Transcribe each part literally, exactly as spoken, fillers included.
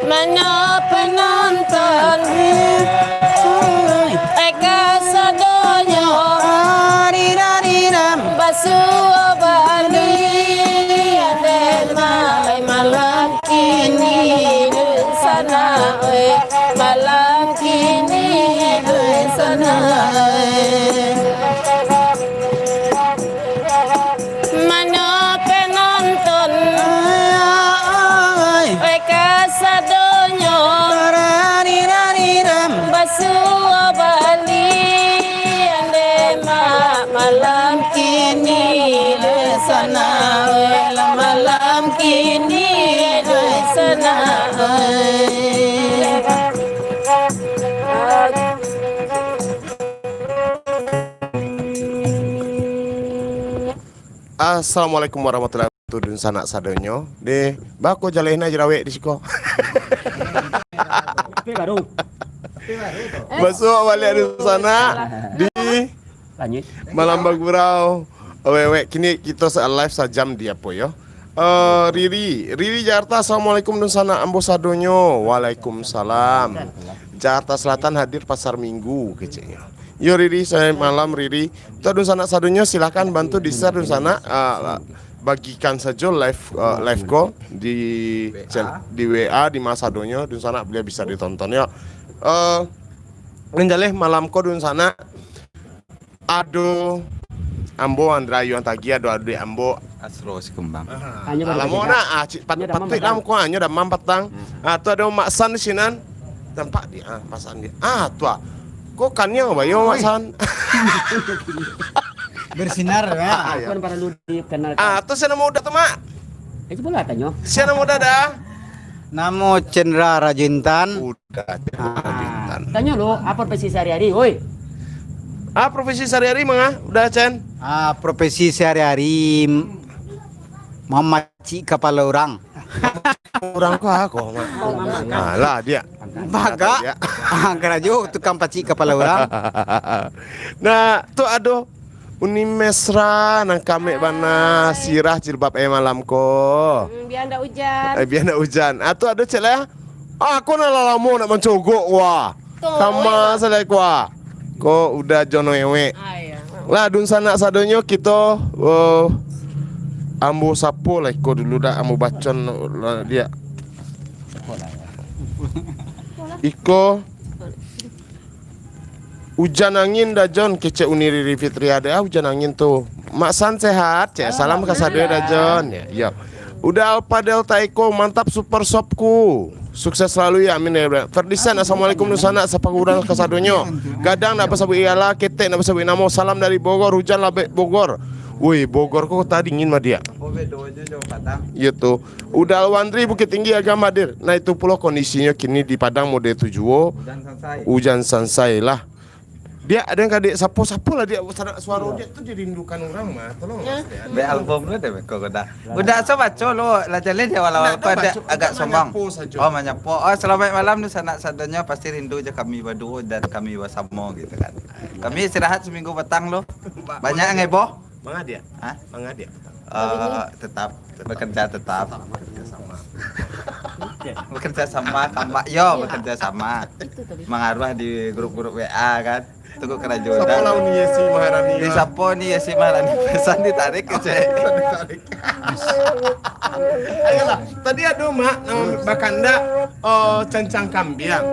Mano penonton, eka sadonyo, basuo bali, ande ma-, ai malam kini, dunsanak, oi, malam kini, dunsanak, oi. Mano penonton, oi, kasadonyo, basuo bali, ande ma-, malam kini, dunsanak, oi, malam kini, dunsanak, oi. Assalamualaikum warahmatullahi wabarakatuh, dunsanak sadonyo. Deh, bako jaleh na jerawek di siko. Tapi baru. Basuak baliak dunsanak di Lanjut. Malam Bagurau. Wek, wek, kini kito sa-, live sajam di apo yo? Eh, Riri, Riri Jakarta, assalamualaikum dunsanak ambo sadonyo. Waalaikumsalam. Jakarta Selatan hadir Pasar Minggu, keceknyo. Yo, Riri, selamat malam, Riri. Untuak dunsanak sadonyo, silakan bantu di-share dunsanak, ah, bagikan sajo live, ah, live ko di WA. Channel, di WA, di ma sadonyo, dunsanak bia bisa ditonton, yo. Eh, nan jaleh malam ko dunsanak ado ambo, Andra Yuan Tagi, ado, ado dek ambo. Asro Sikumbang. Aha. Hanyo baru lamo beda. Nah, ah, cik pat-, Hanyo damam patuik lah patang. Muko, hanyo damam patang. Hmm. Ah, tu ado Mak San di sinan. Tampak di, ah, Mak San di. Ah, tu ah. Ko kaniang bayo, Mak San. Bersinar, ya. Ah, ya. Kan paralu dikenalkan. Ah, tu sia namo Uda tu, Mak? Eh, cubolah tanyo. Sia namo Uda dah? Namo Cendra Rajintan. Uda Cendra Rajintan. Ah, tanyo lo, apo profesi sehari-hari, oi? Ah, profesi sehari-hari manga, Uda Cen? Ah, profesi sehari-hari, m-, mamacik kapalo urang. Urang ko, ah, ko, Mak? Alah, dia. Bagak. Dia. Ah, karajo tukang pacik kapalo urang. Nah, tu ado Uni Mesra, nan kamek bana, sirah jilbab eh malam ko. Hmm, bia ndak ujan. Eh, bia ndak ujan. Ah, tu ado cek lah. Ah, ko nan lah lamo nak mancogok, wah. Sama salah ko, ah. Ko Uda Jono Ewek. Ah, iya. Lah, dunsanak sadonyo kito, oh, ambo sapo lah iko dulu dah, ambo bacon lah dia. Iko Ujan angin dah, Jon, kecek Uni Riri Fitri, ado ah ujan angin tu. Mak San sehat, cek salam ka sadonyo dah, Jon. Ya, ya. Uda Alpa Delta Eko, mantap super shopku. Sukses selalu ya, amin ya, Bro. Ferdinand, assalamualaikum, dunsanak, sapakurang ka sadonyo. Gadang ndak basabuik ialah, ketek ndak basabuik namo. Salam dari Bogor, hujan labek Bogor. Woi, Bogor ko kota dingin mah dia. Iyo tu. Uda Alwandri, Bukittinggi, Agam hadir. Nah, itu pulo kondisinyo kini di Padang mode tu juo. Ujan sansai. Ujan sansai lah. Dia ado nan ka dek sapo-sapo lah dia, suaro dia tu dirindukan urang mah. Tolong lah. Be album lu deh, beko ko dah. Uda asa baco lo, lah jaleh di awal-awal ko ado agak sombong. Oh, manyapo. Oh, selamat malam dunsanak sadonyo, pasti rindu jo kami baduo dan kami basamo gitu kan. Kami istirahat seminggu patang lo. Banyak yang heboh. Manga dia? Hah? Manga dia? Eh, tetap bekerja tetap. Tetap bekerja sama. Bekerja sama, kambak. Yo, bekerja sama. Itu tadi. Mangaruah di grup-grup WA kan. Tunggu karajo. Sapo lah Uni Yesi Maharani. Di sapo ni Yesi Maharani? Pesan ditarik ke, cek? Pesan ditarik. Ayolah, tadi ado mak, em, bakandak, eh, cancang kambiang.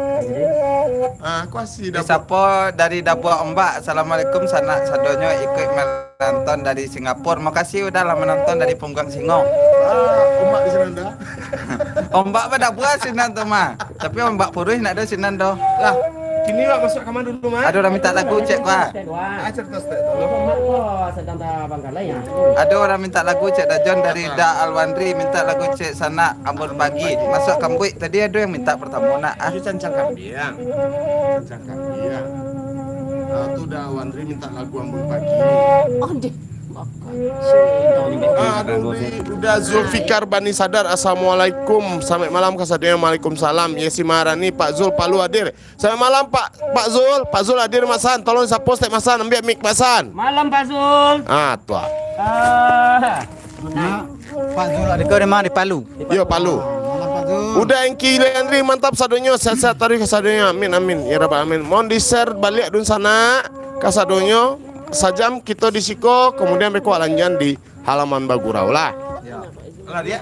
Ah, aku asi. Di sapo dari Dabuak Ombak. Assalamualaikum sanak sadonyo, ikut manonton dari Singapura. Makasih udah lah manonton dari Pungguang Singo. Ah, ombak di sinan dah. Ombak badabua sinan tu mah. Tapi ombak puruih nak ado sinan doh. Lah, kini wak masuk kamar dulu mah. Ado urang minta lagu cek wak. Ah, cerita sedek tu. Ado urang minta lagu cek Dajon dari Da Alwandri, minta lagu cek Sanak Ambon Pagi. Masuk kambuik tadi ado yang minta pertamo nak ah. Itu cancang kambiang. Cancang kambiang. Ah, tu Da Alwandri minta lagu Ambon Pagi. Oh, deh. Aduh, udah Zulfikar Bani Sadar, assalamualaikum. Selamat malam kasadonyo. Waalaikumsalam. Yesi Maharani, Pak Zul Palu hadir. Selamat malam, Pak, Pak Zul. Pak Zul hadir, Mak San. Tolong sapo Stek Mak San, ambiak mic Mak San. Malam, Pak Zul. Ah, tu ah. Ah. Nah, Pak Zul, ada kau di mana? Di Palu? Yo, Palu. Ah, malam, Pak Zul. Udah Engki Leandri, mantap sadonyo, sehat-sehat taruih kasadonyo. Amin, amin. Ya Rabbal Alamin. Mohon di-share baliak dunsanak kasadonyo. Sajam kito di siko, kemudian beko lanjutan di halaman bagurau lah. Ya. Lah, dia.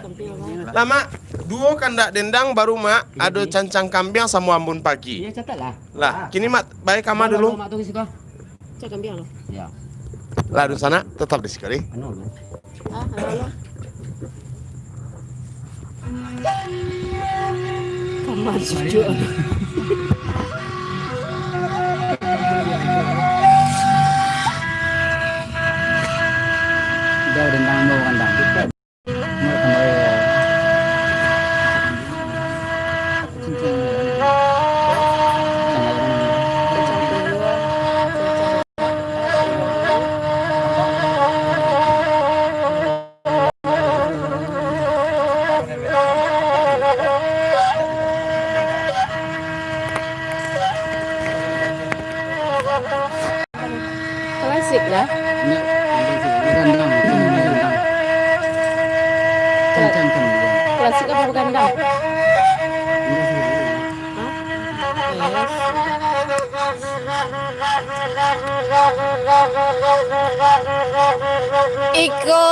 Lah, Mak, duo kandak dendang baru, Mak, ado cancang kambiang samo ambun pagi. Iya, catat lah. Lah, kini Mak, baik kama dulu. Mak, tunggu siko. Cak kambiang lo. Ya. Lah, dunsanak, tetap di siko, deh. Anu, anu. Ah, anu, anu. Kamar cucuk. Udah, udah nang mau kandang. Klasik lah. Indak, klasik. Gandang, gandang. Kencang, kencang. Klasik apa gandang? Indak sih. Hah? Iko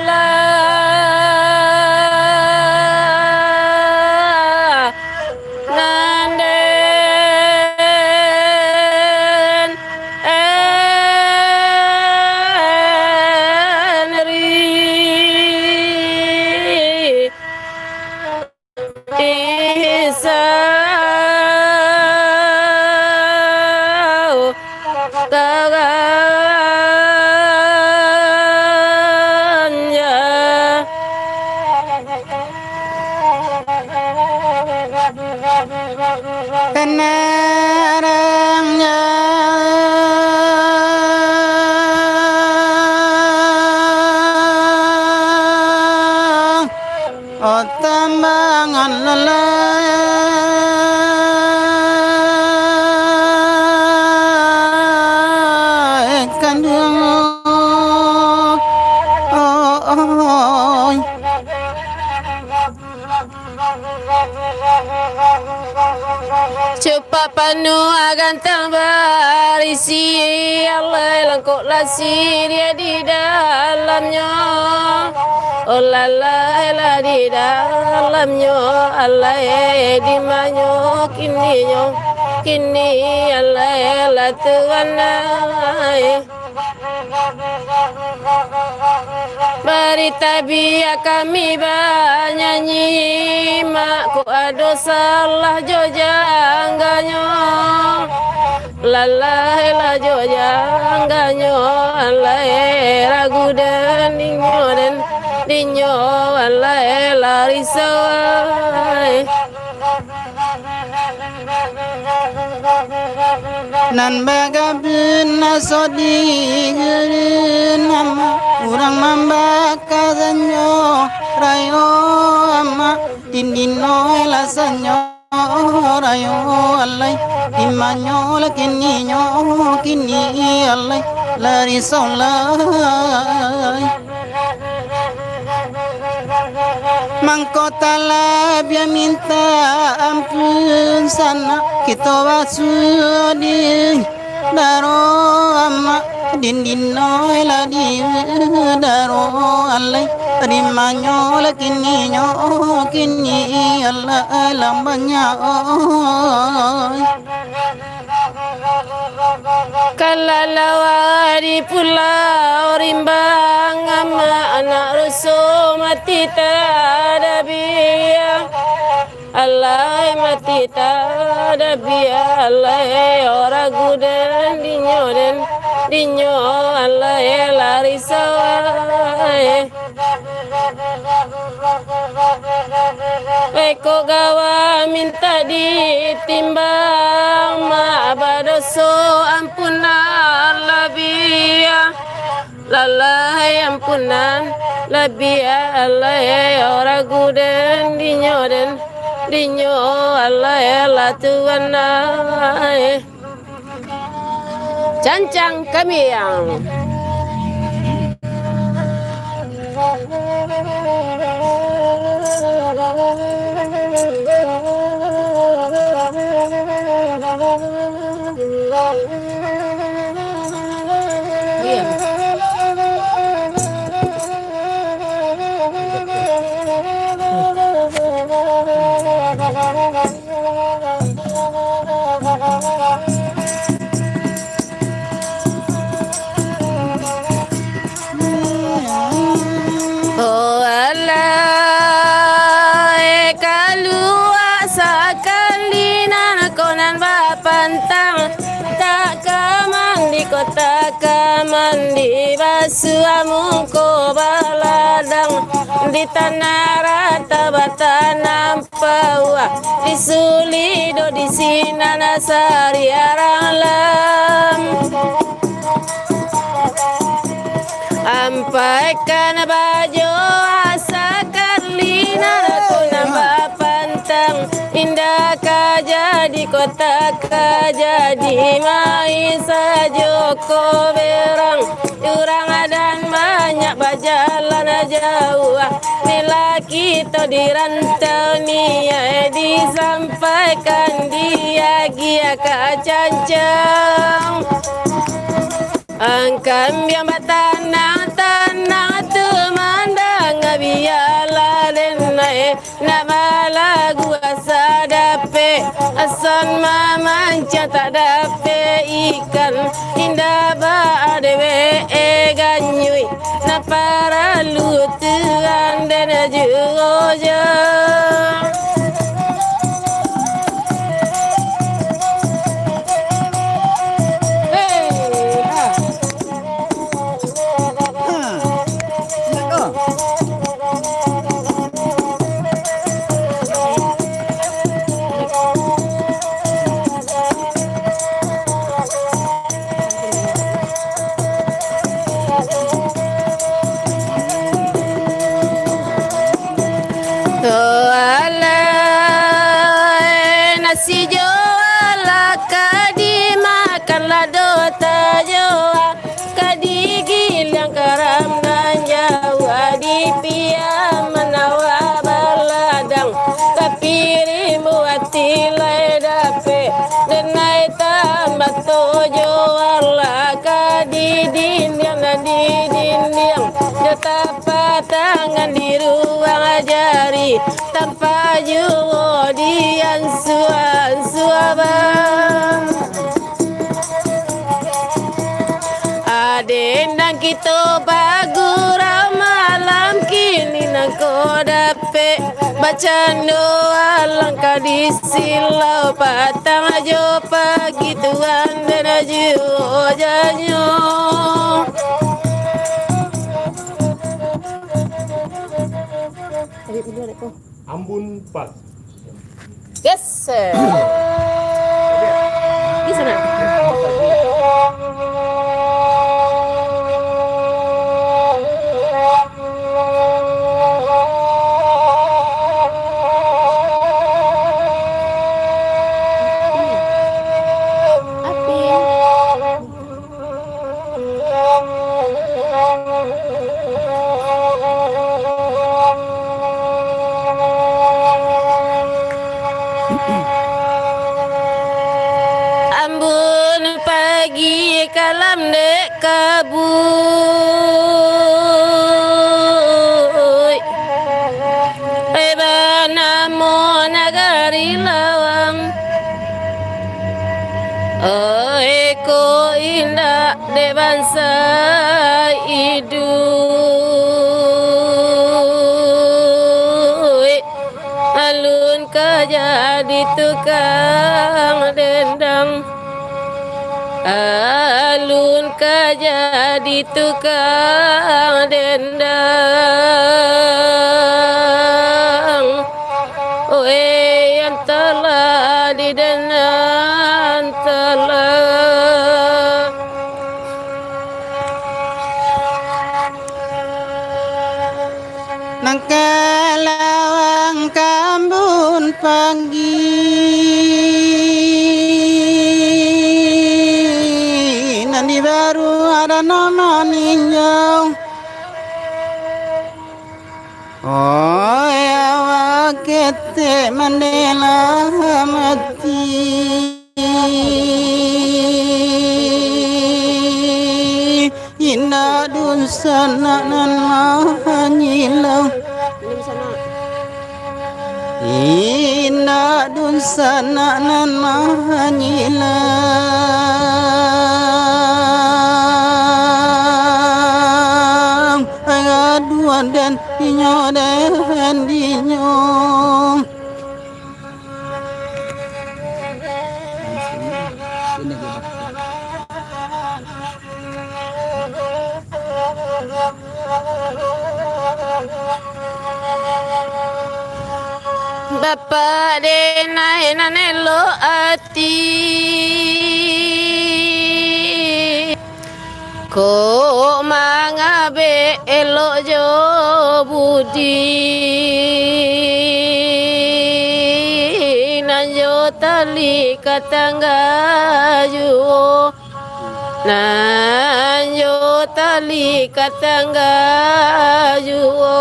lah nan den eri. Pisau taganya. Tenarangnya. Oh, tambangan lalai kanduang. Oh, oh, oh. Cupak panuah gantang barisi, alai langkok lasi dia di dalamnyo. Oh, lalai lah di dalamnyo, alai di manyo kininyo, kini alai lah tuanai. Bari tabiak kami banyanyi, mak, kok ado salah jo jangganyo. Lalai lah jo jangganyo, alai ragu den dinyo den, dinyo alai lah risau ai. Nan bagabun aso di gurun ama, urang mambakasanyo rayo ama, tindino lasanyo rayo alai, imanyo lah kininyo, kini alai, lari solai. Mangko talabiah minta ampun sanak kito basuo di daro ama, dindino lah di daro alai, dimanyo lah kininyo, kini alah alam banyak. Kalalawa di Pulau Rimbang, ama anak ruso mati tadabiah. Alai mati tadabiah, alai ragu den dinyo den, dinyo alai lari sawai. Eko gawa minta ditimbang, mak badoso ampun Lalai ampunan, labiah alai ragu den, dinyo den, dinyo alai lah Tuhan ai. Cancang kambiang. Oh alah, eh, kalua sakali nan ko nan bapantang. Tak ka mandi ko, tak ka mandi, basuah muko baladang. Di tanah rata batanam pauah, di suli do di sinan sari arang lam. Ampaikan bajo asa Karlina tu nan bapantang, indak ka jadi ko, tak ka jadi, main sajo ko berang. Urang adan banyak bajalan jauah, bila kito di rantau ni, eh, disampaikan diagiah ka cancang. Angkan biang batanang-tanang tu mandanga bialah den ai. Nak balagu asa dapek, asan mamancang tak dapek ikan. Indak baa dewek e ganyuik, nak paralu tuan den juo jo. Hei, ha. Ha. Nak ko? Oh alah, nasi jo alah ka dimakan lah do tajoa. Ka digiliang karam nan jauah, di piaman awak baladang. Tapi rimbo ati lai dapek, den ai tambah tojo alah. Ka di dindiang nan di dindiang, jo tapak tangan di ruang jari, tampak juo di ansua-ansua bang. Aden nan kito bagurau malam kini nan ko dapek, bacando alangkah di silau, patang jo pagi tuan den juo janyo. Ambun Park. Yes, sir. Di sana. Api. Ambun pagi kalam dek kabuik. Eh, banamo nagari lawang. Oi, ko indak dek bansa iduik. Alun ka jadi tukang dendang. Alun ka jadi tukang dendang. Oi, antahlah di den antahlah. Nan di baru ada nan maninjau. Oi, awak ketek mandela mati. Indak dunsanak nan manyilau. Indak dunsanak nan manyilau. Aduan den inyo den dinyo. Bapak denai nan elok ati. Kok mangabek elok jo budi, nan jo tali ka tangga juo, nan jo tali ka tangga juo.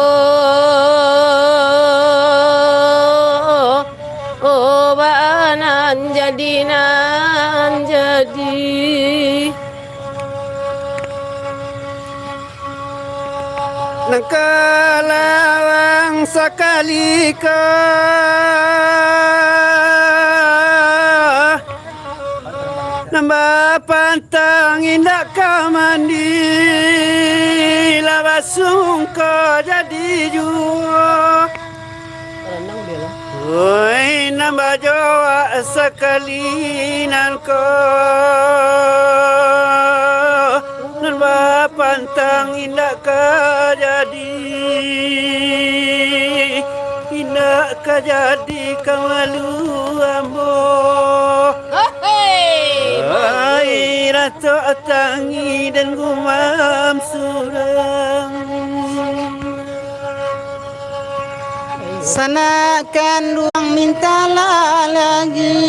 Oh, baa nan jadi, nan jadi. Nan ka lawang sakali ko, nan bapantang indak ka mandi, lah basungko jadi juo. Oi, nan bajowak sakali nan ko, nan bapantang indak ka jadi, indak ka jadi ka malu ambo. Oi, ratok tangi den gumam surang. Sanak kanduang mintalah lagi,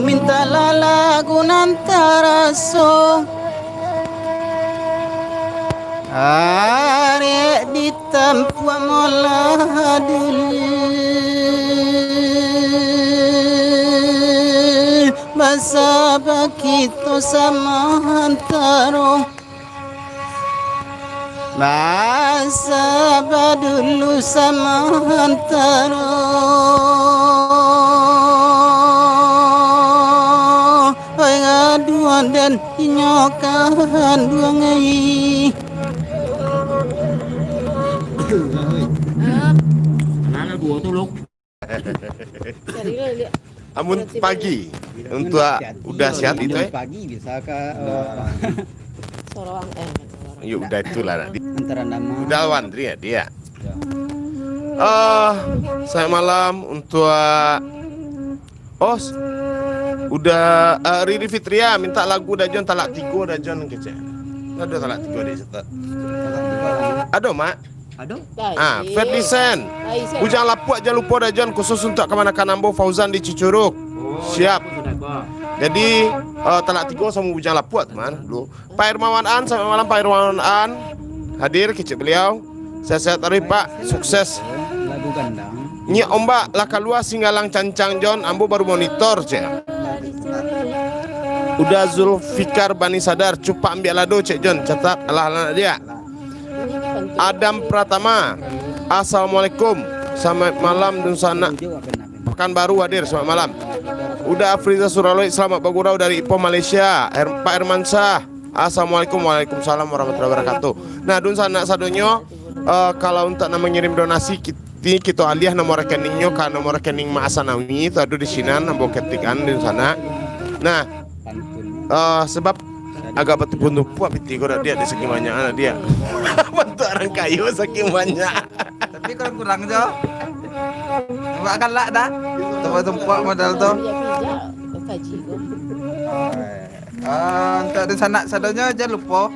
mintalah lagu nan taraso. Arek ditampuak molah dulu, basaba kito samantaro. Basaba dulu samantaro, oi, aduan den inyo kanduang ai. Mana duo tu, Luk? Amun pagi, untuak udah sihat itu, eh? Pagi bisa ka, eh, Sorowang, eh, Sorowang. Yo, udah itulah, nak. Antara nama. Udah, Wan, Tri, ya, dia. Ya. Ah, selamat malam untuak, oh, s-, udah, ah, Riri Fitria minta lagu Dajon Talak Tigo, Dajon kecek. Ada Talak Tigo di situ. Ada, Mak? Aduh. Ah, Ferdisen. Bujang Lapuak jan lupo Dajon, khusus untuak kamanakan ambo Fauzan di Cicuruk. Oh, siap. Jadi, eh, Talak Tigo samo Bujang Lapuak tu, man, dulu. Pak Hermawan An, selamat malam, Pak Hermawan An. Hadir kecek beliau. Sehat-sehat taruih, Pak. Sukses. Lagu gandang. Nyiak Ombak lah kalua, Singgalang Cancang Jon, ambo baru monitor, cek. Udah Zulfikar Bani Sadar, cupak ambiak lado, cek Jon, catat, alah, alah, dia. Adam Pratama, assalamualaikum. Selamat malam, Dunsanak. Pekanbaru hadir, selamat malam. Uda Afriza Suraloi, selamat bagurau dari Ipoh, Malaysia. Her-, Pak Hermansyah, assalamualaikum. Waalaikumsalam warahmatullahi wabarakatuh. Nah, Dunsanak sadonyo, eh, kalau untuak nak mangirim donasi, kit-, kito aliah nomor rekeningnyo ka nomor rekening Mak Asanawi, itu ado di sinan, ambo ketikan, Dunsanak. Nah, eh, sebab agak batumpuak-tumpuak piti ko dak, Diak, dari segi banyak, Diak. Bantuak urang kayo saking banyak. Tapi kurang-kurang jo. Nampak galak dah. Tumpuak-tumpuak modal tu. Ah, untuak dunsanak sadonyo jan lupo.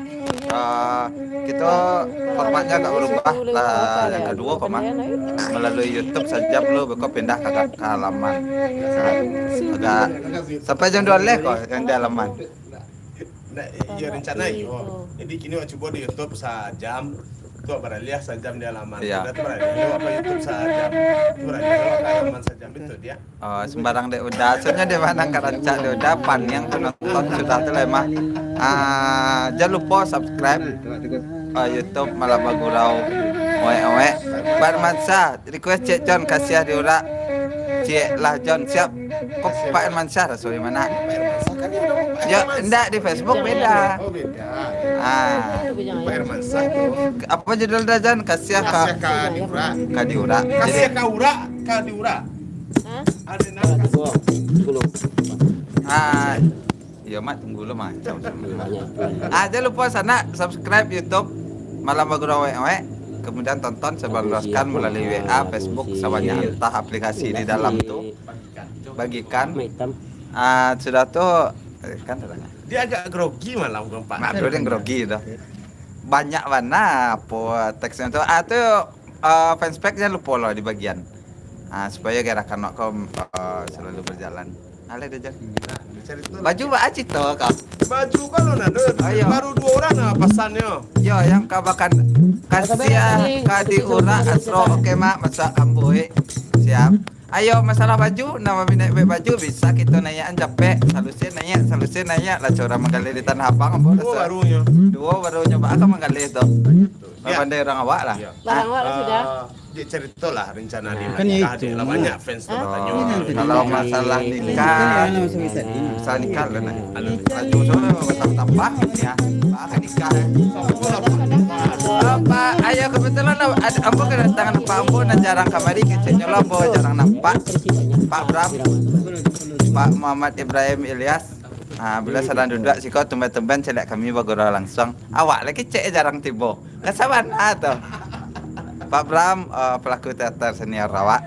Ah, kito formatnya agak berubah lah. Yang kedua ko mah, melalui YouTube saja, belum beko pindah ka, ka halaman. Agak sampai jam dua belas ko yang di halaman. Nah, iyo, rencana iyo. Jadi kini awak cubo di YouTube sajam, tu awak baraliah sajam di halaman. Iyo. Udah tu baraliah awak ka YouTube sajam, tu baraliah awak ka halaman sajam, betul dia? Oh, sembarang dek Uda. Asalnyo di ma nan ka rancak dek Uda, paniang tu nonton sudah tu lah mah. Ah, jan lupo subscribe, ah, YouTube Malam Bagurau. Owek, owek. Pak Mansa, request Cek John, Kasiah di Urak. Cek lah John, siap. Kok Pak Mansa raso di mana? Yo, ndak, di Facebook beda. Oh, beda. Ah. Pak Hermansyah tu. Apa judul dah, Jan? Kasiah ka, Kasiah ka di Urak. Ka di Urak. Kasiah ka Urak, ka di Urak. Hah? Ada nama. Ah, iya, Mak, tunggu dulu, Mak. Ah, jangan lupa sanak subscribe YouTube Malam Bagurau Wek Wek. Kemudian tonton sebarluaskan melalui W A, Facebook, sabanyak entah aplikasi di dalam tu. Bagikan. Ah, sudah tu, eh, kan dah. Dia agak grogi malam keempat. Nah, tu dia grogi tu. Banyak bana apo teksnya tu. Ah, tu, ah, fanspage jangan lupo lo dibagian. Ah, supaya gerakan awak ko, ah, selalu berjalan. Alah, dah, Jan. Baju ba acito kau. Baju kalau nado, baru dua orang lah pasannyo. Yo, yang ka bakan Kasiah ka di Urak, Asro. Oke, Mak, masak ambo, eh. Siap. Ayo, masalah baju, nan baminat baju, bisa kito naiakan capek, salusin naiak, salusin naiak, lah, urang manggaleh di Tanah Abang, ambo rasa. Duo barunyo. Duo barunyo, baa ka manggaleh tu. Yo. Pandai urang awak lah. Yo. Barang awak lah sudah. Dek carito lah rencana ni. Kan ya itu. Lah banyak fans tu batanyo. Kalau masalah nikah, masalah nikah lah, nah. Anu, baju sama batambah-tambah, ya. Baa ka nikah, eh. Oh, Pak, ayo, kebetulan lah, ad-, ambo kedatangan Pak ambo nan jarang kamari, keceknyo lah ambo jarang nampak. Pak Bram, Pak Muhammad Ibrahim Ilyas. Ah, bila sadang duduak siko, tumben-tumben caliak kami bagurau langsuang. Awak lai kecek jarang tibo. Ka sabana tu. Pak Bram, eh, pelaku teater senior awak.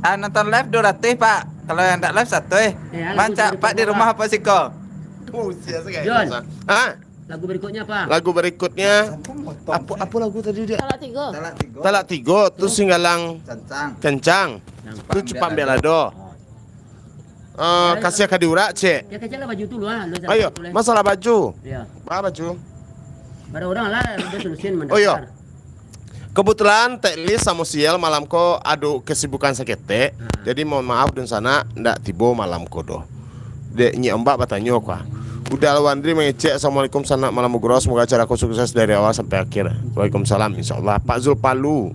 Ah, nonton live dua ratus, Pak. Kalau yang ndak live, satu, eh. Eh, alah, Mancak, Pak, di rumah apa siko? Jon. Ah? Lagu berikutnya apa? Lagu berikutnya, apo, apo lagu tadi, Dek? Talak Tigo. Talak Tigo. Talak Tigo, tu Singgalang Kencang. Kencang. Tu Cupang Biak Lado. Eh, Kasiah ka di Urak, cek. Ya, kecek lah baju tu lu, ah. Ayo, masalah baju. Iya. Baa baju? Bara urang lah, udah solusin. Oh, iya. Kebetulan Teklis samo Siel malam ko ado kesibukan saketek. Jadi, mohon maaf, dunsanak ndak tibo malam ko doh. Dek Nyi Ombak batanyo ko, ah. Uda Alwandri mangecek, "Assalamualaikum, sanak Malam Bagurau. Semoga acara ko sukses dari awal sampai akhir." Waalaikumsalam, insyaallah. Pak Zulpalu,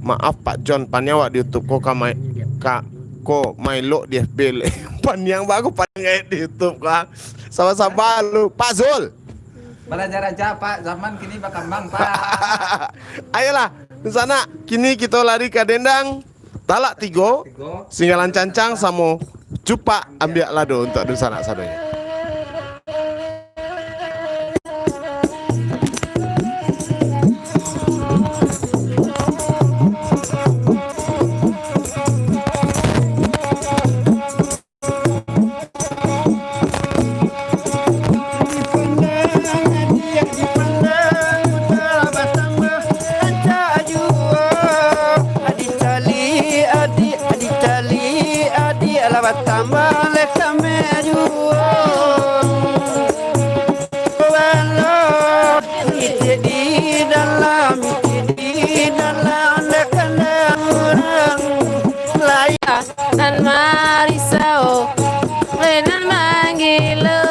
"Maaf, Pak Jon, paniang awak di YouTube ko, ka mai-, ka, ko maelok di F B." Paniang bagus, paniang gaek di YouTube ko, ah. Saba-saba lu, Pak Zul. Balajar aja, Pak. Zaman kini bakambang, Pak. Ayolah, di sana. Kini kito lari ka dendang. Talak Tigo, Singgalang Cancang, samo Cupak Ambiak Lado untuak dunsanak sadonyo. Dicaliak adiak, dicaliak adiak, lah batambah leh kami juo. Walau itik di dalam, itik di dalam, dah kandang urang. Layak nan marisau, eh, nan manggilo,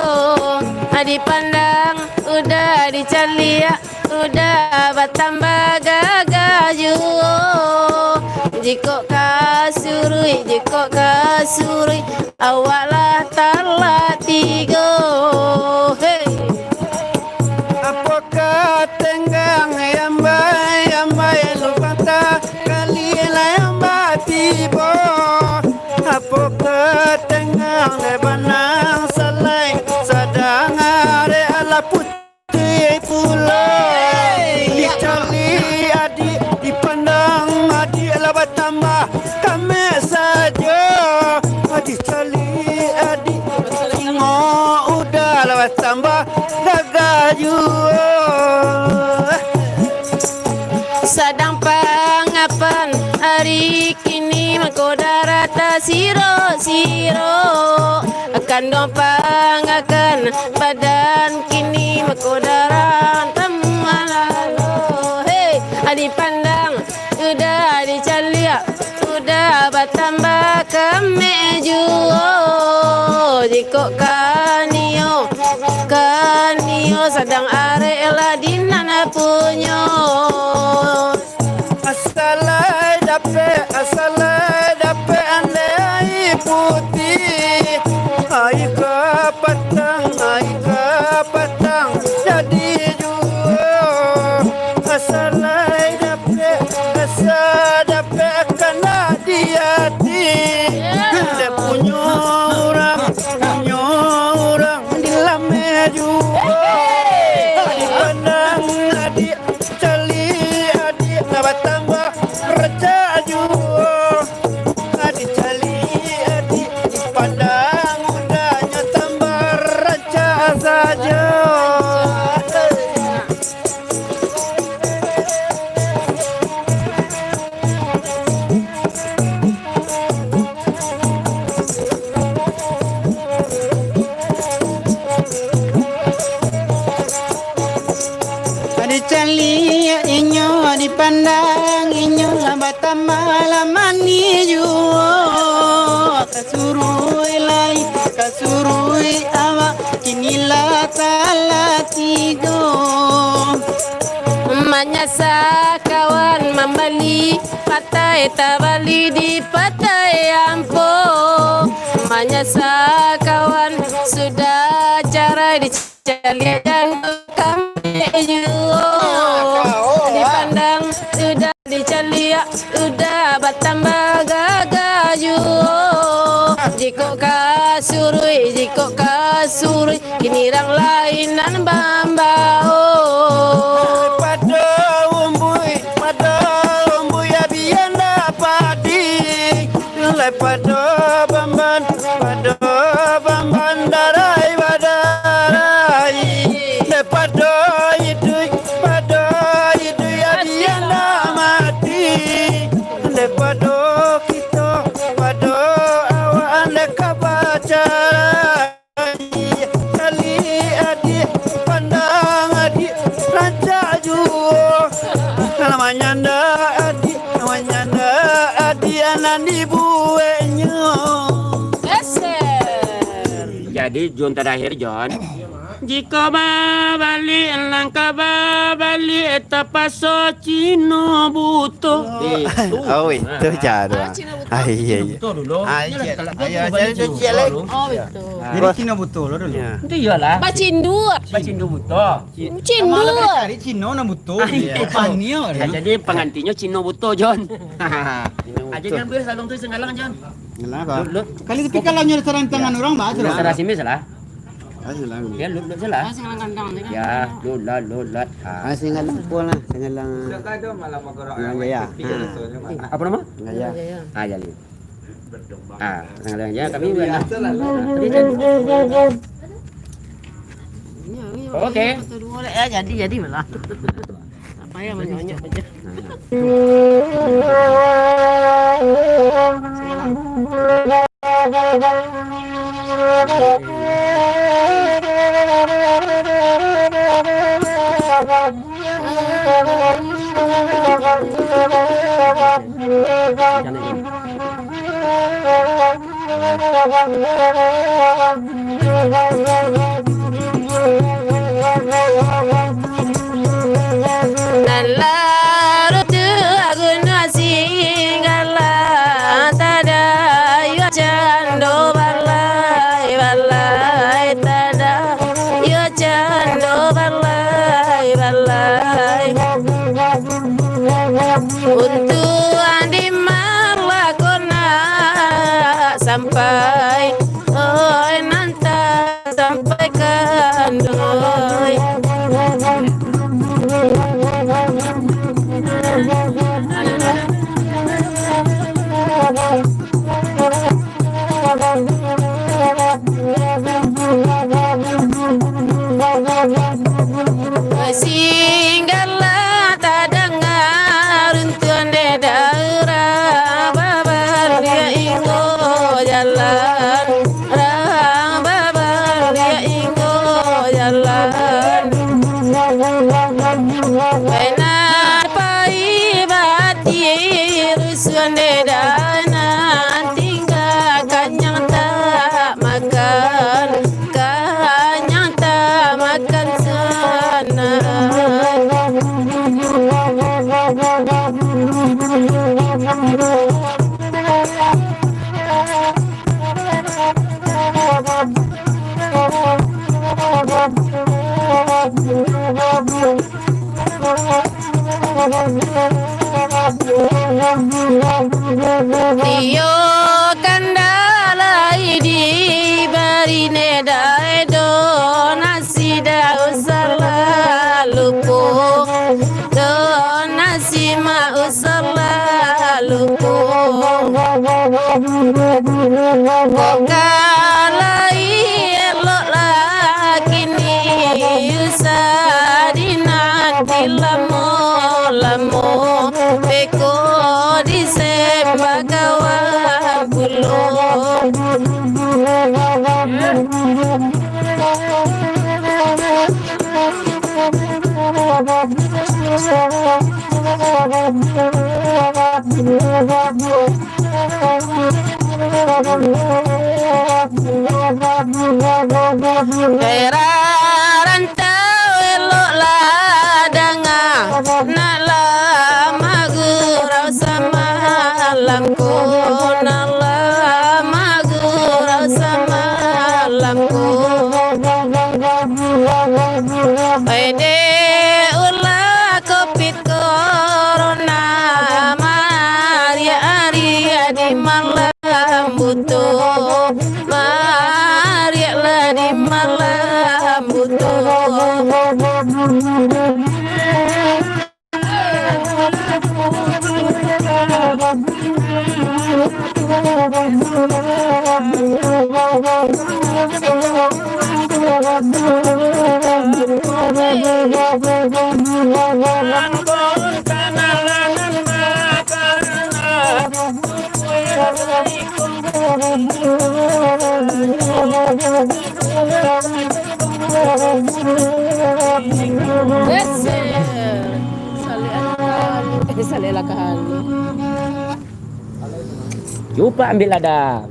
dipandang udah dicaliak. Udah batambah gagah juo. Jikok ka suruik, jikok ka suruik, awak lah talak tigo. Hei. Apokah tenggang yambai-yambai lubang takali lah yambai tibo? Apokah tenggang lebanang salai sadang arek alah putih? Pulo. Dicaliak adiak, dipandang adiak lah batambah kamek sajo. Dicaliak adiak, tengok Pangapan ari kini mangko darah tasiro-siro, kandung pangakan badan kini mangko darah tamalalo. Hei, dipandang, udah dicaliak, udah batambah kamek juo. Jikok kanio, kanio sadang arek lah di nan punyo. Asalai dapek, asalai dapek andai aia putiah. Aia kapatang, aia kapatang jadi juo. Asalai dapek, asa dapek kana di ati. Dek punyo urang, punyo urang dilameh juo. Dipandang adik, caliak adik, batambah rancak juo. Adik caliak adik, dipandang mudanyo tambah rancak sajo. Dicaliak inyo, dipandang inyo, lah batambah lah manih juo. Kasuruik lai, kasuruik awak, kini lah talah tigo. Manyasa kawan mambali, patai tabali di patai ampo. Manyasa kawan sudah carai di caliak jangko kami juo. Dipandang sudah dicaliak, udah batambah gagah juo. Jikok kasuruik, jikok kasuruik, kini rang lain nan bambao. Pado umbuik, pado umbuik, abian dapati. Lai pado bamban, pado bamban darai badarai. Lai pado iduik, pado iduik abian nak mati. Lai pado kito, pado awak andai ka bacarai. Caliak adik, pandang adik, rancak juo. Namanya ndak adik, namanya ndak adik, nan dibueknyo. Jadi, Jon terakhir, Jon. Jikok babaliak, langkah babaliak, tapaso Cino buto. Eh, tu. Oh, itu cara. Ah, Cino buto. Ah, iya, iya. Cino buto dulu. Ah, iya. Kalau ayo, buto, ayo, balik ayo, Cino ayo. Buto dulu. Oh, betul. Ah. Jadi Cino buto lo dulu. Ya. Itu iyalah. Bacindu. Bacindu buto. Cindu. Sama lah kali Cino nan buto. Ah, iya. Paniyo. Ya, jadi pangantinyo Cino buto, Jon. Cino buto. Aja jangan biasa salong tu senggalang, Jon. Kenapa? Lut, lut. Kali tapi kalau nyo sarang tangan urang, bah, salah. Salah sini salah. Ah, salah. Ya, lut, lut salah. Ah, senggalang kandang tu kan. Ya, lut, lut, lut, lut. Ah. Ah, senggalang pun lah, senggalang. Sudah kado malam agak orang. Ya, ya. Ah. Apa nama? Enggak, ya. Ah, jadi. Ah, senggalang aja kami. Ya, salah. Ah, jadi, jadi. Ini, ini, oke. Ini satu dua lah. Ya, jadi, jadi malah. Apa ya, banyak-banyak aja. Nan larut tu Gunung Singgala, tadayuah cando balai-balai, tadayuah cando balai-balai. Untuang di Malako nak sampai, oi, nan tasampaikan, oi. Singgala tadanga runtuang Rusuah neda nan tingga, kanyang tak makan, kanyang tak makan sanak. Iyo kandak lai dibari neda, do nasi dak usah lah lupo, do nasi mak usah lah lupo. Bukan lai elok lah kini, usah dinanti lamo-lamo, beko disepak kawan pulo. Daerah rantau elok lah danga, nak lah magurau samalam ko, nak lah magurau samalam ko. Ai dek ulah covid corona, mariak-ariak di malam buto, mariaklah di malam buto. Saleh alakahan. Eh, saleh alakahan. Cupak ambil lada.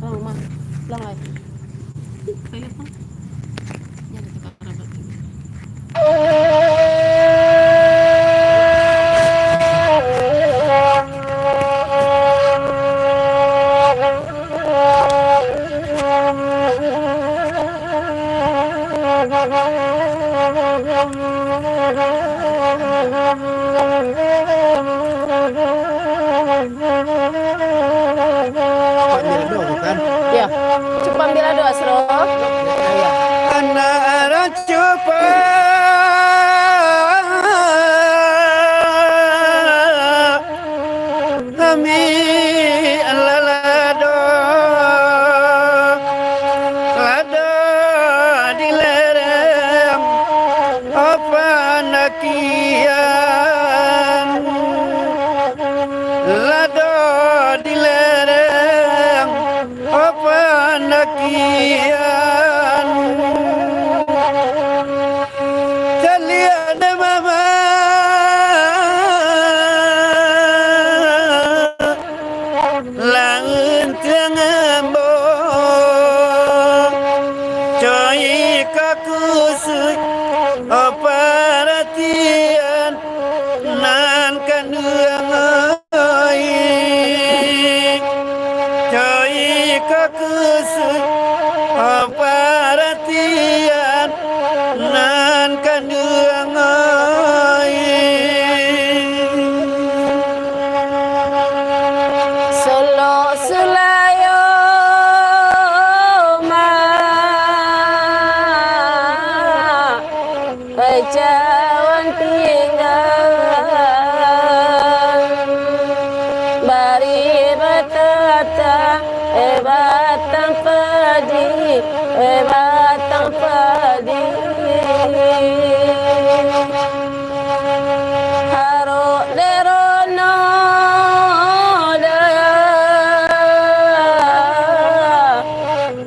Pulang rumah. Pulang, ai. Iya. Cupak ambil ado, Asro. Anak cupak, ambil lado, lado di lereng. Apan dakian, lado di lereng, apan dakian. Caliak dek mama. Laun tangah ambo, coyi ka kusuik, oh, paratian nan kanduang, oi. Coyi ka kusuik, oh, paratian nan kanduang, oi. Solok sulayo, Mak, pai cawan tinggal. Bari batatang, eh, batang padi, eh, batang padi. Harok derono dah,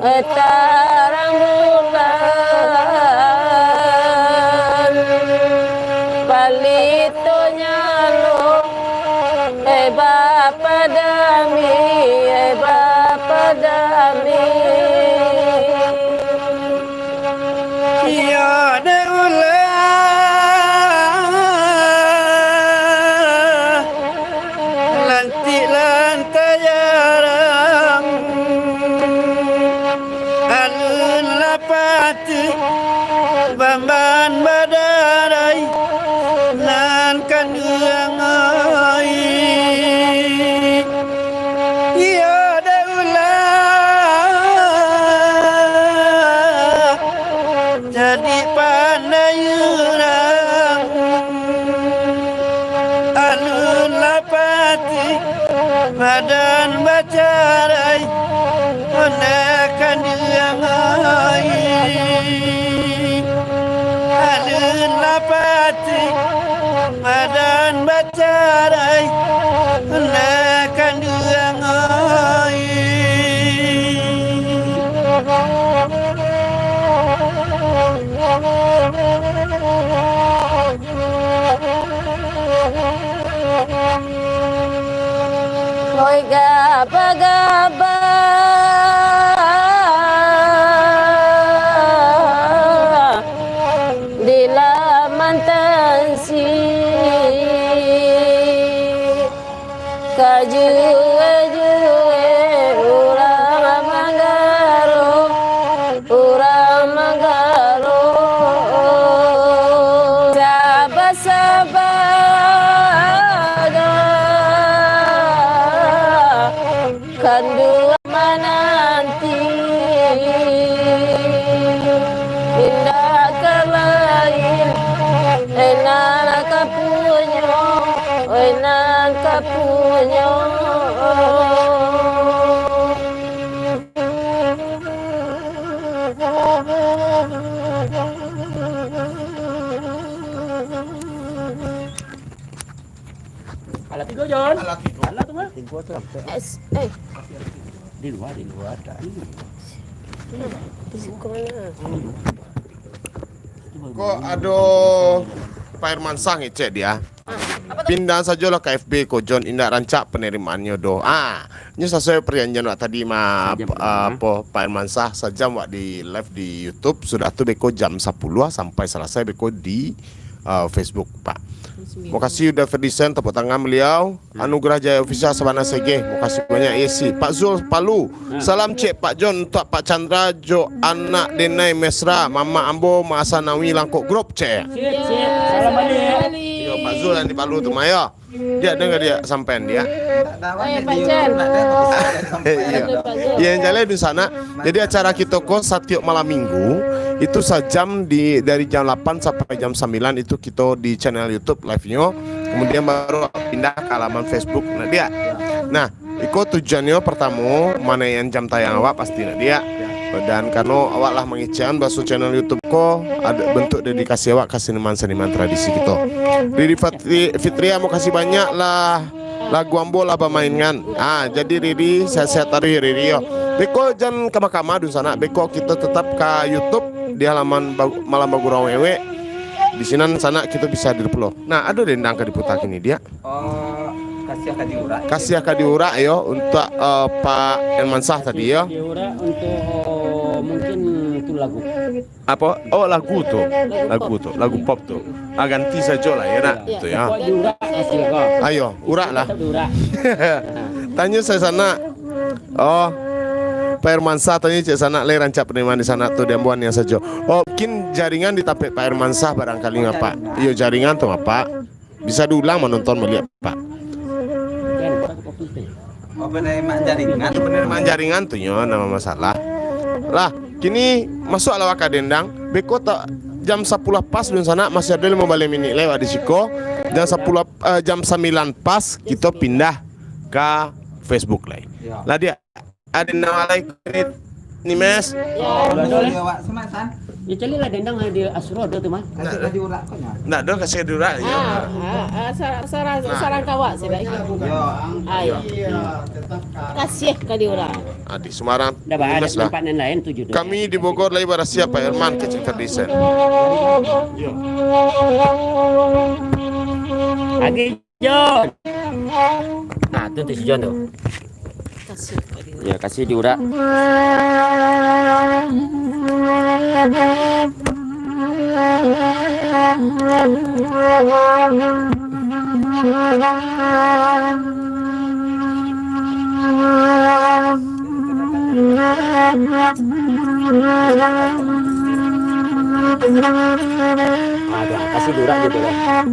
eh, tarang bulan. Palitonyo Bapa dami, eh, Bapa dami. Iyo dek ulah, lantik lan tajarang. Alun lapati bamban badarai nan kanduang ai. Iyo dek ulah jadi pandai urang. Alun lapati badan bacarai, anak kanduang ai. Alun lapati badan bacarai, anak kanduang ai. Oi, gabah-gabah di laman tansi. Kajue-jue urang manggaro, urang manggaro. Saba-saba kanduang mananti. Indak ka lain, eh, nan ka punyo, eh, nan ka punyo. Alah tigo, Jon. Alah tigo. Alah tu mah. Tigo tu sampai. Es, eh. Di luar, di luar, tak di luar. Di luar. Kok ado Pak Hermansah ngecek dia? Ah, apa tu? Pindah sajolah ka F B ko, Jon, indak rancak penerimaannyo doh. Ah, nyo sasuai perjanjian wak tadi mah, sajam, ah, ah, apo, Pak Hermansah, sajam wak di live di YouTube, sudah tu beko jam sapuluah sampai salasai beko di, ah, Facebook, Pak. Makasih udah Ferdison, tepuk tangan beliau. Anugerah Jaya Official sabana segeh. Makasih banyak, Yesi. Pak Zul Palu. Salam cek Pak Jon untuak Pak Chandra jo anak denai mesra, mamak ambo Mak Asanawi Langkok Grup, cek. Sip, sip. Salam balik. Yo, Pak Zul yang di Palu tu mah, yo. Dia dengar dia sampean dia. Eh, Pak Jon. Iya. Iya, yang jaleh di sana. Jadi acara kito ko satiok malam minggu, itu sajam di, dari jam lapan sampai jam sambilan itu kito di channel YouTube live-nyo. Kemudian baru pindah ka laman Facebook, nak dia. Nah, iko tujuannyo pertamo, manaikan jam tayang awak pasti, nak dia. Dan karano awak lah mangecekan baso channel YouTube ko, ado bentuk dedikasi awak ka seniman-seniman tradisi kito. Riri Fatri-, Fitria, makasih banyak lah. Lagu ambo lah bamain kan. Ah, jadi Riri, sehat-sehat taruih Riri yo. Beko jan kama-kama dunsanak, beko kito tetap ka YouTube di halaman Ba-, Malam Bagurau Wewek. Di sinan sanak kito bisa diri pulo. Nah, ado dendang ka diputa kini, Diak. Oh, kasiah ka diurak. Kasiah ka diurak yo, untuak, eh, Pak Hermansah tadi yo. Diurak untuk, oh, mungkin tu lagu. Apo? Oh, lagu tu. Lagu tu, lagu pop tu. Ah, ganti sajo lah, yo nak? Yo. Tu, yo. Ayo, urak lah. Tanyo sanak. Oh, Pak Hermansah tanyo cek sanak, lai rancak penerimaan di sanak tu, diambuan yang sajo. Oh, mungkin jaringan di tampek Pak Hermansah barangkali, Pak. Iyo, jaringan tu, Pak. Bisa diulang manonton baliak, Pak. Oh, penerimaan jaringan. Penerimaan jaringan tu nyo nama masalah. Lah, kini masuaklah wak ka dendang. Beko tak jam sapuluah pas dunsanak, masih ado limo baleh minik lewat di siko. Jam sapuluah, eh, jam sambilan pas kito pindah ka Facebook lai. Yo. Lah, Diak. Ado nan alai kulit ni, Mas? Yo. Yo, Wak. Semak, San. Yo, caliaklah dendang di Asro ado tu, Mas. Kasih ka diurak ko nyo. Ndak ado kasih ka diurak, yo. Ah, ah, ah, sa-, sa-, sarang kawak sih, baik. Yo. Ayo. Kasih ka diurak. Ah, di Semarang. Ndak, Bang, ado tempat nan lain tu judo. Kami di Bogor lai barasiah, Pak Herman, kecil Ferdison. Agi. Yo. Tu, tu si John tu. Kasih kat dia. Ya, kasih diurak. Ah, tu, ah, kasih diurak je tu, kan.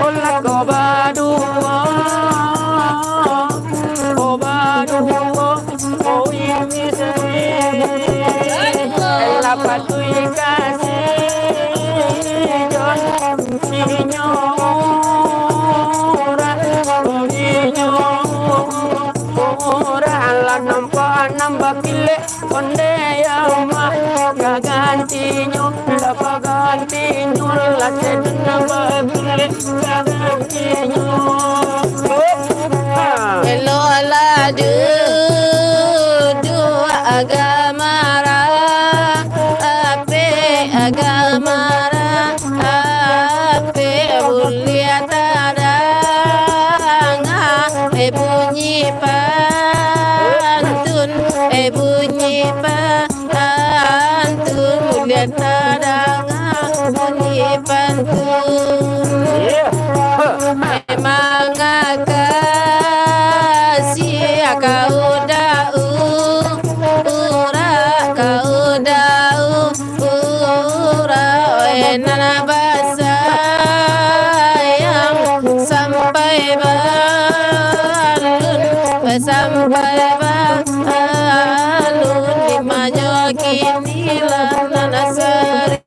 Olah ko baduo, ko baduo, ko ini sendiri. Elah patuik kasih, John, inyo murah, inyo murah. Lah nampak nambah kilek. Onde yo mah, ka gantinyo, lah ka gantinyo, lah sedenah babilik, ka gantinyo. Ha. Eloklah duduak agama ra, apik agama ra, apik buliah tadanga, eh, bunyi pantun, eh, bunyi pa- Pantun, buliah tadanga bunyi pantun. Memang kasiah kau dau, urak kau dau, urak, eh, nan basayang sampai balun, sampai ba- Alun, di ma nyo kini lah nan asari.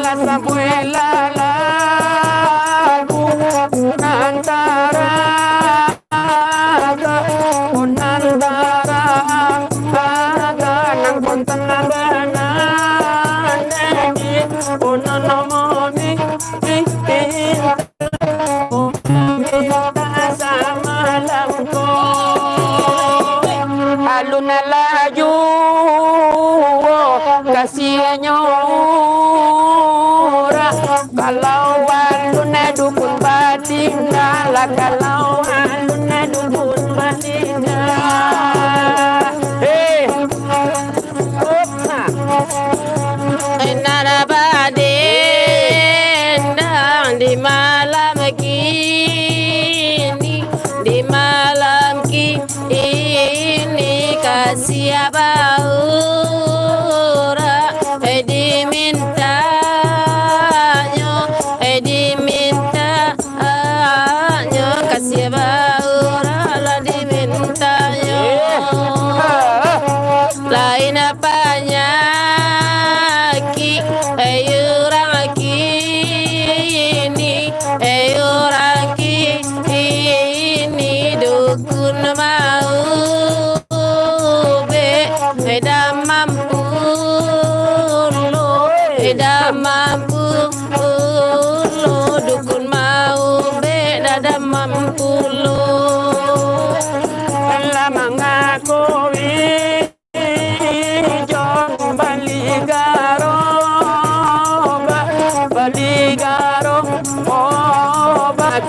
Lah sampai lah lagu nan taraga, nan taraga, nan kontan nan banandai, nan nomor ni, ni, ni. Alun laju kasiahnyo urang, kalau alun dukun batingga, kalau alun dukun batingga. Hei. Nara badendang di malam kini, di malam kini kasiah baurang, eh, dimintanyo, eh, diminta- Anyo kasiah baurang lah dimintanyo. Lain panyakik, eh, urang kini, eh, urang kini dukun maubek, eh, damam pulo, eh, damam pu- Pulo dukun maubek dadamam pulo. Lah mangakui jo bali garoba, bali garoba,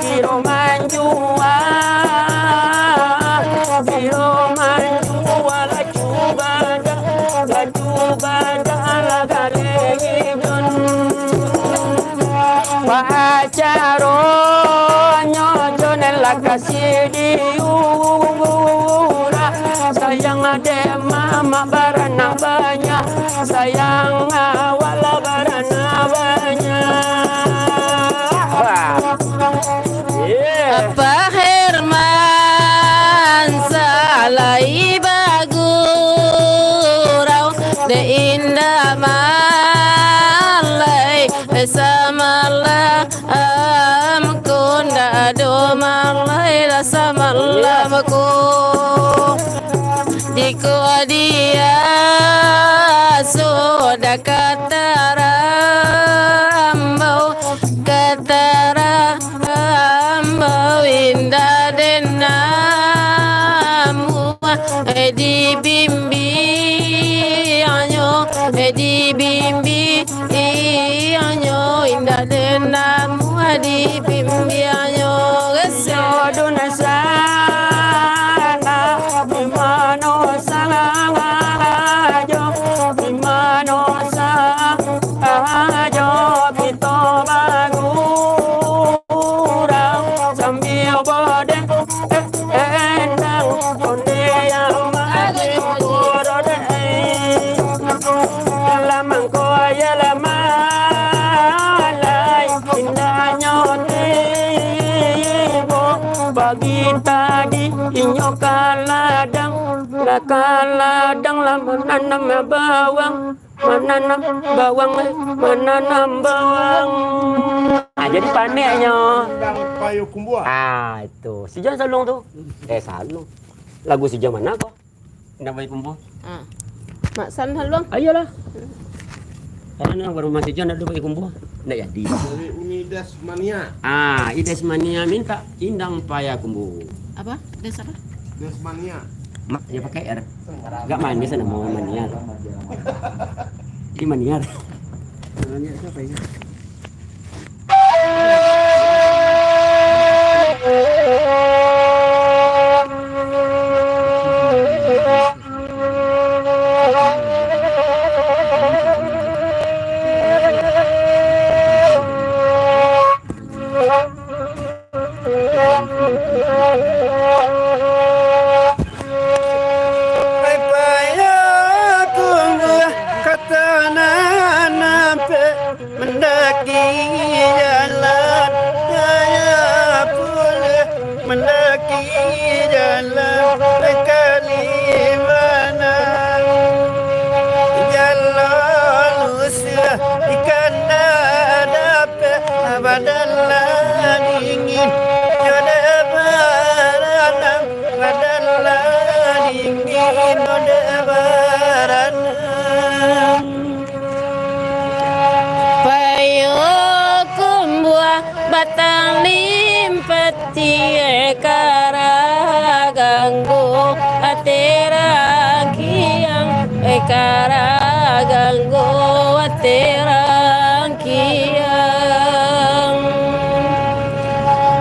kiro manjua, kiro manjua lah. Cuba dah, lah cuba dah, lah galeh John. Pacaronyo John lah kasih diurang. Sayang dek mamak baranak banyak. Sayang awak lah baranak banyak. Wah. Yeah. Apa Herman salai bagurau, dek indak malai samalam, kun dak ado malai lah samalam. Ko, jikok diasuah katarambau, katarambau indak den namuah, eh, dibimbiangnyo, eh, dibimbi- Iyo nyo indak den namuah dipimbiangnyo. Geso dun sanak, di mano sajo, di mano sajo kito bagurau, sambia badek endang, onde yang mati kuro dek. Lamang ko ayo lamang lai, indahnyo tibo. Bagi tadi inyo ka ladang, lah ka ladang lah mananam bawang. Mananam bawang, eh, mananam bawang. Ah, jadi paneknyo. Undang Payo Kumbuah. Ah, itu. Si Jan Salong tu. Eh, Salong. Lagu si Jan mano ko? Undang Payo Kumbuah. Ah. Mak San Salong. Ayolah. Karano rumah si Jan ado Payo Kumbuah. Ndak jadi. Dari Uni Desmania. Ah, Uni Desmania minta Indang Payo Kumbuah. Apa? Des apa? Desmania. Mak, ya pakai R. Agak manis namo Maniar. Ini Maniar. Payo Kumbuah ka tanah nan ampek, mandaki jalan raya pulih, mandaki jalan ka Limbanang. Jalun lusuah ikan dada Badan lah dingin, nyo dek baranang. Badan lah dingin, nyo dek baranang. Payo Kumbuah batang limpati, eh, kara ganggu ati rangkiang, eh, kara ganggu ati rang- kiang.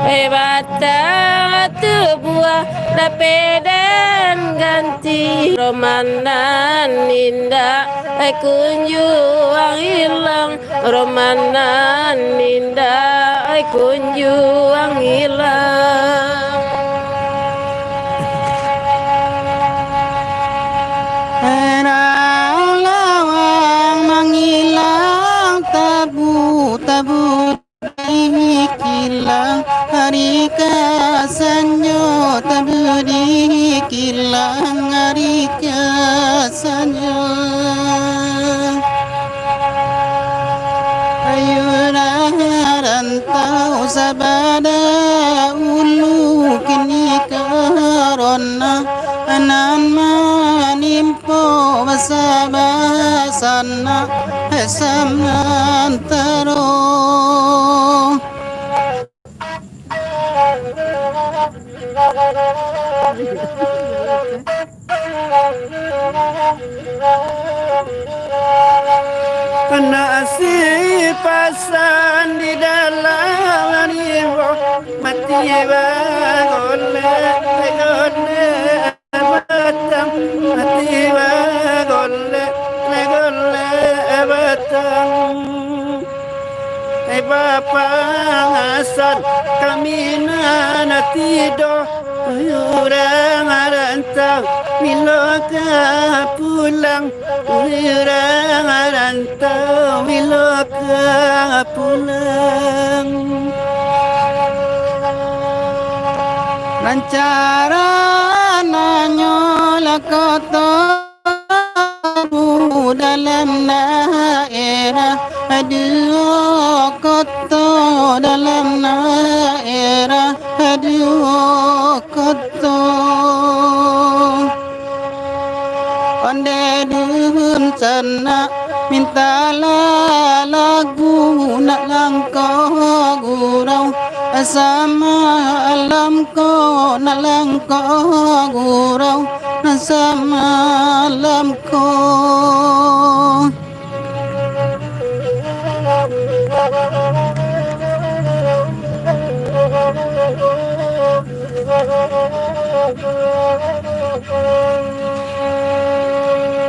Eh, batang tubuah dapek den ganti, roman nan indak, eh, kunjuang ilang, roman nan indak, eh, kunjuang ilang. Erang lawang mangilang, tabu-tabu dikilang, ari ka sanjo tabu dikilang, ari ka sanjo. Ayo rantau sabada ulu kini karona nan manimpo basabasana samantaro. Anak si pasan di dalam rimbo, mati bagolek-golek batang, mati bagolek-golek batang. Hai Bapak Hasan, kami nan tido, urang rantau, bilo ka pulang, urang rantau, bilo ka pulang. Lancaran hanyo lah koto dalam daerah, duo koto dalam daerah, duo koto. samalam ko, nak langkok gurau samalam ko.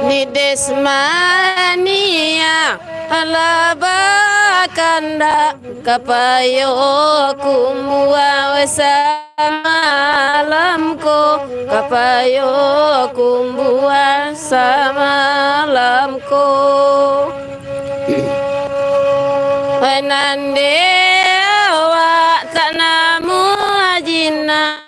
Ni Desmania lah bakandak, ka payo kumbuang samalam ko, ka payo kumbuang samalam ko. Hai nan dek awak tak namuah jinak,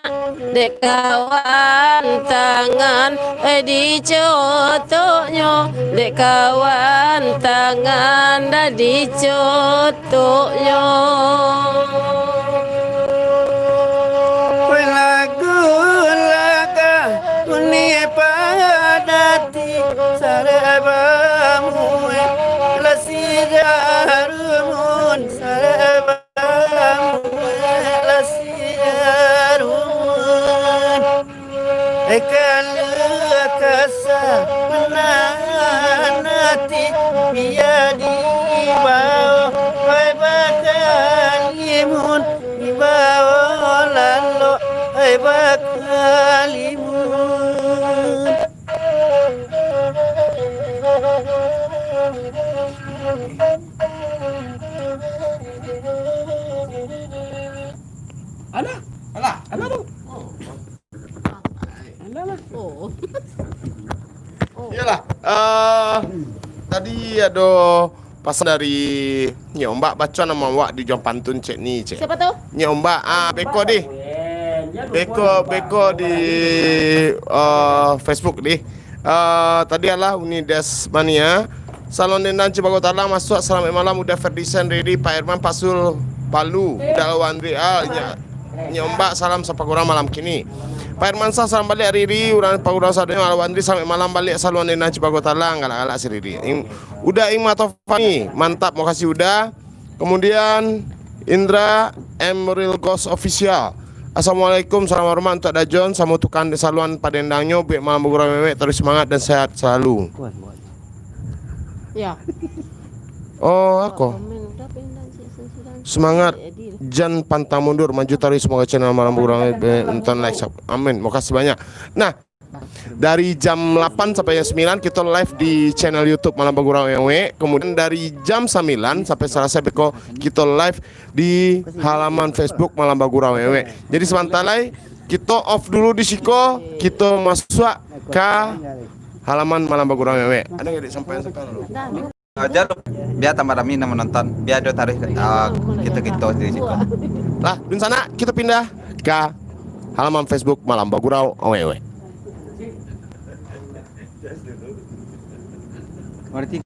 dek kawan tangan, eh, dicotoknyo, dek kawan tangan dah dicotoknyo. Weh lagu laga uni padati, sarek bamuai lasi jarumun, sarek bamuai lasi jarumun. Kalu kasa manahan ati, bia dibawo, wai bakalimun, dibawo lalok, wai bakalimun. Alah, alah, alah tu. Alah lah. Oh. Iyolah, eh, tadi ado pasan dari Nyek Ombak, baco namo awak di ujuang pantun, cek ni, cek. Siapa tu? Nyek Ombak, ah, beko di. Beko, beko di, eh, Facebook di. Eh, tadi alah Unides Mania. Saluan dendang Cibago Talang masuak, salamaik malam, Uda Ferdison, Riri, Pak Herman, Pak Sul, Palu, Uda Alwandri, ah, nya-, Nyek Ombak, salam sapaguruan malam kini. Pak Herman Sah, salam baliak, Riri, urang paguruan sadonyo, Alwandri, salamaik malam baliak, saluan dendang Cibago Talang, galak-galak si Riri. Ing-, Uda Ing Matofani, mantap, makasih Uda. Kemudian, Indra Emeril Ghost Official. Assalamualaikum, salam hormat untuak Dajon, samo tukang dek saluan padendangnyo, buek malam bagurau mewek, taruih semangat dan sehat selalu. Ya. Oh, ako. Komen udah pindah, cik, sensiran. Semangat, eh, di- jan pantang mundur, maju taruih, semoga channel Malam Bagurau nonton like, sub-, amin. Makasih banyak. Nah, dari jam lapan sampai jam sembilan kito live di channel YouTube Malam Bagurau Ewe. Kemudian dari jam sembilan sampai selesai beko kito live di halaman Facebook Malam Bagurau Ewe. Jadi sabanta lai kito off dulu di siko, kito masuak ka halaman Malam Bagurau Ewe. Ado nggak, Dek, sampaian-sampaian dulu? Aja lu, bia tambah rami nan manonton, bia ado taruih, ah, kito-kito di siko. Lah, dunsanak, kito pindah ka halaman Facebook Malam Bagurau Ewe. Berarti